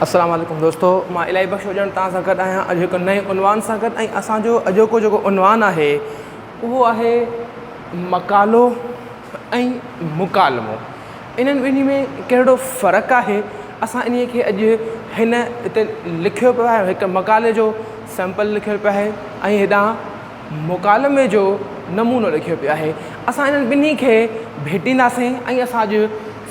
السلام عليڪم دوستو مان الاهي بخش هجڻ توهان سان گڏ آهيان اڄ هڪ نئين عنوان سان گڏ ۽ اسان جو اڄوڪو جيڪو عنوان آهي اهو آهي مقالو ۽ مڪالمو انهن ٻنهي ۾ ڪهڙو فرق آهي اسان انهي کي اڄ هن هتي لکيو پيو آهي هڪ مقالي جو سيمپل لکيو پيو آهي ۽ هيڏانهن مڪالمي جو نمونو لکيو پيو آهي اسان انهن ٻنهي کي ڀيٽينداسين ۽ اسان اڄ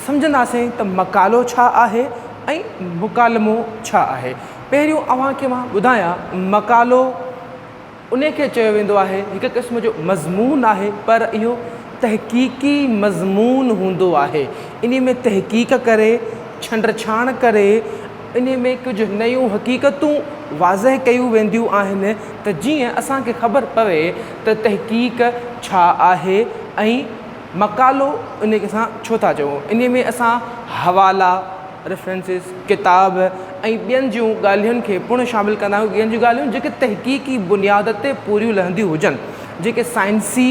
سمجهنداسين ته مقالو ڇا آهي ۽ مڪالمو ڇا آهي. پهريون اوهان کي مان ٻڌايان مقالو انهي کي چيو ويندو آهي هڪ قسم جو مضمون آهي پر اهو تحقيقي مضمون هوندو آهي انهي ۾ تحقيق ڪري ڇنڊ ڇاڻ ڪري انهي ۾ ڪجهه نيون حقيقتون واضح ڪيون وينديون آهن ته جيئن اسان کي خبر پوي ته تحقيق ڇا آهي ۽ مقالو ان کي اسان ڇو ٿا چئون؟ انهيء ۾ اسان حوالا، References، ڪتاب ۽ ٻين جون ڳالهين کي پڻ شامل ڪندا آهيون، ٻين جون ڳالهيون جيڪي تحقيقي بنياد تي پوريون لهنديون هجن، جيڪي سائنسي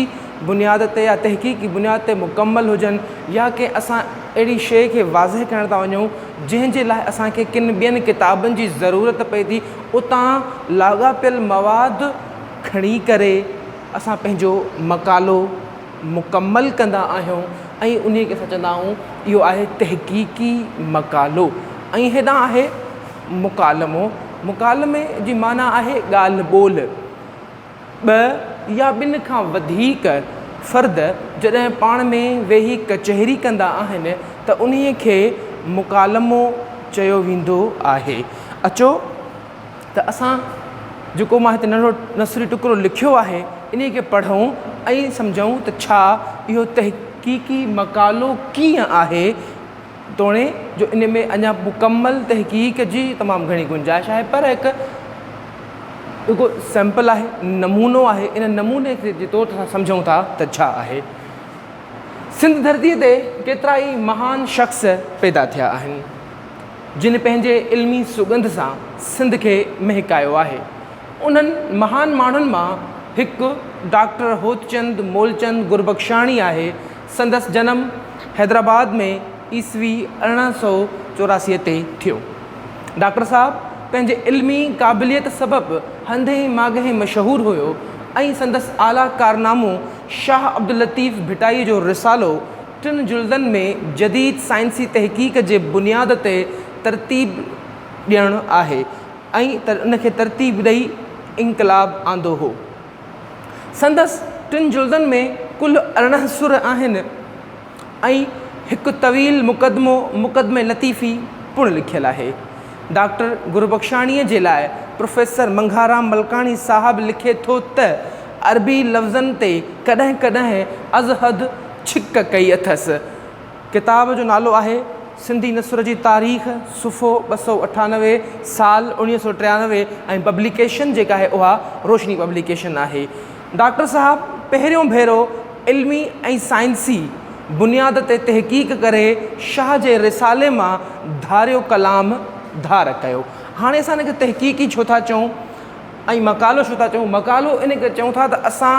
بنياد تي يا تحقيقي بنياد تي مڪمل هجن يا ڪنهن اسان اهڙي شيء کي واضح ڪرڻ ٿا وڃون جنهن جي لاء اسان کي ڪن ٻين ڪتابن جي ضرورت پئي ٿي، اتان لاڳاپيل مواد کڻي ڪري اسان پنهنجو مقالو مڪمل ڪندا آهيون ۽ انهي کي اسان چوندا آهيون اهو آهي تحقيقي مقالو ۽ هيڏانهن آهي مڪالمو مڪالمي جي معنيٰ آهي ڳالهه ٻولهه ٻه يا ٻن کان وڌيڪ فرد جڏهن پاڻ ۾ ويهي ڪچهري ڪندا آهن ته انهي کي مڪالمو چيو ويندو آهي اچو ته اسان جيڪو مان هتي ننڍڙو نثري ٽڪرو لکيو آهي انهي کي پڙهون ۽ سمجهون ته ڇا اهو تحقيقي مقالو ڪيئن آهي توڻي جو ان ۾ اڃا مڪمل تحقيق جي تمام گهڻي گنجائش آهي پر هڪ رڳو سيمپل آهي نمونو آهي ان نموني جي طور تي اسان سمجهون ٿا ته ڇا آهي. سنڌ ڌرتي تي ڪيترائي مهان شخص پيدا ٿيا آهن. جن پنهنجي علمي سڳنڌ سان سنڌ کي مهڪايو آهي. انهن مهان ماڻهن مان هڪ ڊاڪٽر هوتچند مولچند گربخشاڻي آهي. سندس جنم حيدرآباد ۾ عيسوي 1884 تي ٿيو. ڊاڪٽر صاحب پنهنجي علمي قابليت سبب هنڌين ماڳهين مشهور هيو ۽ سندس اعليٰ ڪارنامو شاهه عبداللطيف ڀٽائي جو رسالو ٽن جلدن ۾ جديد سائنسي تحقيق جي بنياد تي ترتيب ڏيڻ آهي ۽ ان کي ترتيب ڏئي انقلاب آندو هو. سندس ٽن جلدن ۾ ڪل 18 سر آهن ۽ هڪ طويل مقدمو مقدمه لطيفي پڻ لکيل آهي. ڊاڪٽر گربخشاڻيء جي لاء پروفيسر منگهارام ملڪاڻي صاحب لکي ٿو ته، عربي لفظن تي ڪڏهن ڪڏهن ازحد ڇڪ ڪئي اٿس. ڪتاب جو نالو آهي، سنڌي نثر جي تاريخ، صفحو 298، سال 1993 ۽ پبليڪيشن جيڪا آهي اها روشني پبليڪيشن آهي. ڊاڪٽر صاحب پهريون ڀيرو علمي ۽ سائنسي بنياد تي تحقيق ڪري شاهه جي رسالي مان ڌاريو ڪلام ڌار ڪيو. هاڻي اسان ان کي تحقيقي ڇو ٿا چئون؟ ۽ مقالو ڇو ٿا چئون؟ مقالو ان ڪري چئون ٿا ته اسان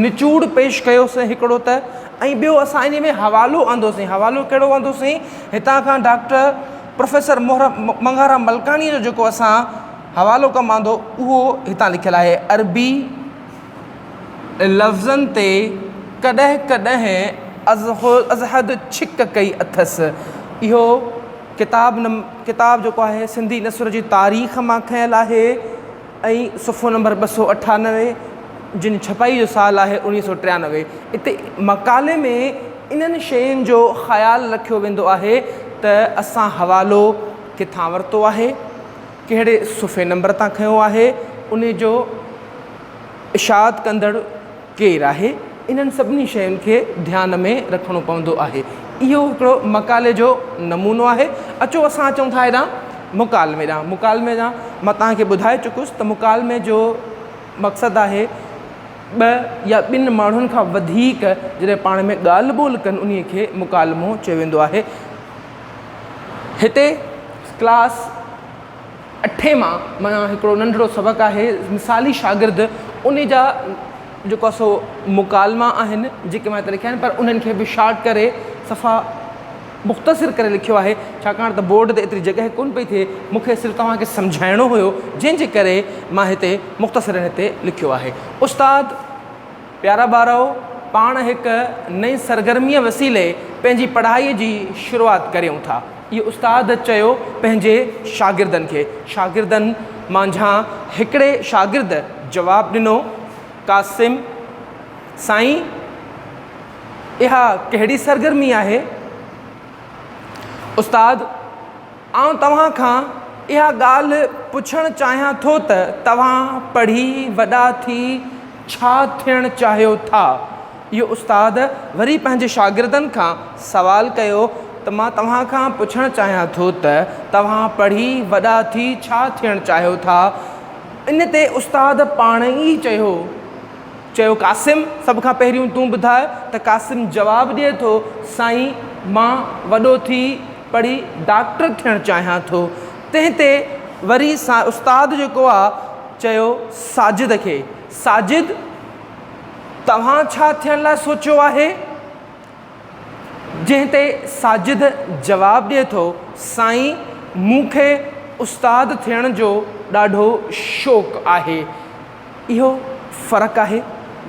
نچوڙ پيش ڪيوسين هڪڙو ته ۽ ٻيو اسان انهي ۾ حوالو آندوسين. حوالو ڪهڙو آندوسين؟ هتان کان ڊاڪٽر پروفيسر منگهارام ملڪاڻيء جو جيڪو اسان حوالو ڪم آندو اهو هتان لکيل آهي. عربي لفظن تي ڪڏهن ڪڏهن ازحد ڇڪ ڪئي اٿس. اهو ڪتاب ڪتاب جيڪو آهي سنڌي نثر جي تاريخ مان کنيل آهي ۽ صفحو نمبر 298 جن ڇپائي جو سال آهي 1993. اتي مقالي ۾ انهن شين جو خيال رکيو ويندو آهي ته اسان حوالو ڪٿان ورتو آهي، ڪهڙي صفحي نمبر تان کنيو آهي، ان جو اشاعت ڪندڙ ڪير آهي، انهن سڀني شين کي ڌيان ۾ رکڻو پوندو آهي. اهو هڪڙو مقالي جو نمونو آهي. اچو اسان اچون ٿا هيڏانهن مڪالمي ڏانهن. مڪالمي ڏانهن مان توهان کي ٻڌائي چڪس ته مڪالمي جو مقصد آهي ٻه يا ٻن ماڻهن کان وڌيڪ جڏهن پاڻ ۾ ڳالهه ٻولهه ڪن انهي کي مڪالمو چيو ويندو آهي. هتي ڪلاس اٺين مان معنيٰ هڪڙو ننڍڙو سبق آهي مثالي شاگرد ان جا جيڪو آهي سو مڪالما آهن جيڪي مان هتي لکيا آهن پر انهن کي به شارٽ ڪري صفا مختصر ڪري لکيو آهي ڇاڪاڻ ته بورڊ تي ايتري جڳهه ڪونه پئي ٿئي مون کي صرف توهان کي سمجهائڻو هيو جنهن جي ڪري مان هتي مختصرن هتي لکيو آهي. استاد، پيارا ٻارؤ! پاڻ هڪ نئين سرگرميء وسيلي پنهنجي پڙهائيء جي شروعات ڪريون ٿا. اهو استاد چيو پنهنجي شاگردن کي. شاگردن مانجهان هڪڙي شاگرد جواب ڏنو، قاسم، سائين! اها ڪهڙي سرگرمي آهي؟ استاد، آئون توهان کان اها ڳالهه پڇڻ چاهيان ٿو ته توهان پڙهي وڏا ٿي ڇا ٿيڻ چاهيو ٿا؟ اهو استاد وري پنهنجي شاگردن کان سوال ڪيو ته مان توهان کان پڇڻ چاهيان ٿو ته توهان پڙهي وڏا ٿي ڇا ٿيڻ چاهيو ٿا؟ ان تي استاد پاڻ ئي چيو. چيو قاسم سڀ کان پهريون تون ٻڌاء ته قاسم جواب ڏئي ٿو سائين مان وڏو ٿي پڙهي ڊاڪٽر ٿيڻ چاهيان ٿو تنهن تي وري استاد جيڪو آ چيو ساجد کي ساجد توهان ڇا ٿيڻ لاء سوچيو آهي؟ جنهن تي ساجد جواب ڏئي ٿو سائين مون کي استاد ٿيڻ جو ڏاڍو شوق آهي. اهو فرق آهي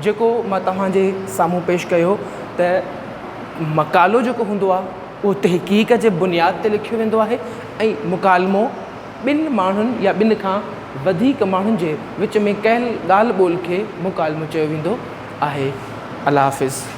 جيڪو مان توهان جي سامهون پيش ڪيو ته مقالو جيڪو هوندو آهي اهو تحقيق جي بنياد تي لکيو ويندو آهي ۽ مڪالمو ٻن ماڻهن يا ٻن کان وڌيڪ ماڻهن جي وچ ۾ ڪيل ڳالهه ٻولهه کي مڪالمو چيو ويندو آهي. الله حافظ.